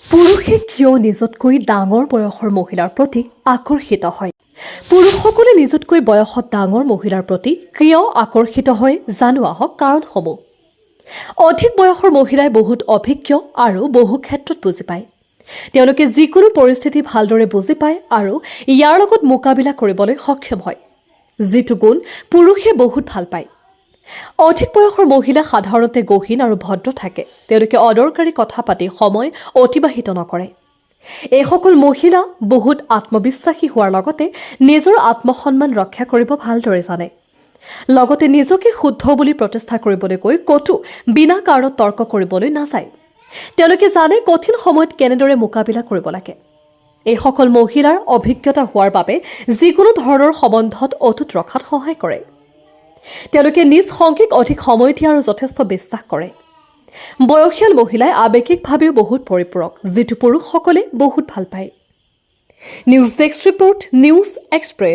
পুৰুষে কিয় নিজতকৈ ডাঙৰ বয়সৰ মহিলাৰ প্ৰতি আকৰ্ষিত হয়? পুৰুষসকলে নিজতকৈ বয়সত ডাঙৰ মহিলাৰ প্ৰতি কিয় আকৰ্ষিত হয়, জানো আহক কাৰণসমূহ। অধিক বয়সৰ মহিলাই বহুত অভিজ্ঞ আৰু বহু ক্ষেত্ৰত বুজি পায়। তেওঁলোকে যিকোনো পৰিস্থিতি ভালদৰে বুজি পায় আৰু ইয়াৰ লগত মোকাবিলা কৰিবলৈ সক্ষম হয়, যিটো গুণ পুৰুষে বহুত ভাল পায়। অধিক বয়সৰ মহিলা সাধাৰণতে গহীন আৰু ভদ্ৰ থাকে। তেওঁলোকে অদৰকাৰী কথা পাতি সময় অতিবাহিত নকৰে। এইসকল মহিলা বহুত আত্মবিশ্বাসী হোৱাৰ লগতে নিজৰ আত্মসন্মান ৰক্ষা কৰিব ভালদৰে জানে। লগতে নিজকে শুদ্ধ বুলি প্ৰতিষ্ঠা কৰিবলৈ গৈ ক'তো বিনা কাৰণত তৰ্ক কৰিবলৈ নাযায়। তেওঁলোকে জানে কঠিন সময়ত কেনেদৰে মোকাবিলা কৰিব লাগে। এইসকল মহিলাৰ অভিজ্ঞতা হোৱাৰ বাবে যিকোনো ধৰণৰ সম্বন্ধত অটুট ৰখাত সহায় কৰে। তেওঁলোকে নিজ সংগীক অধিক সময় দিয়ে আৰু যথেষ্ট বিশ্বাস কৰে। বয়সীয়াল মহিলাই আৱেগিকভাৱেও বহুত পৰিপূৰক, যিটো পুৰুষসকলে বহুত ভাল পায়। News desk report, News Express.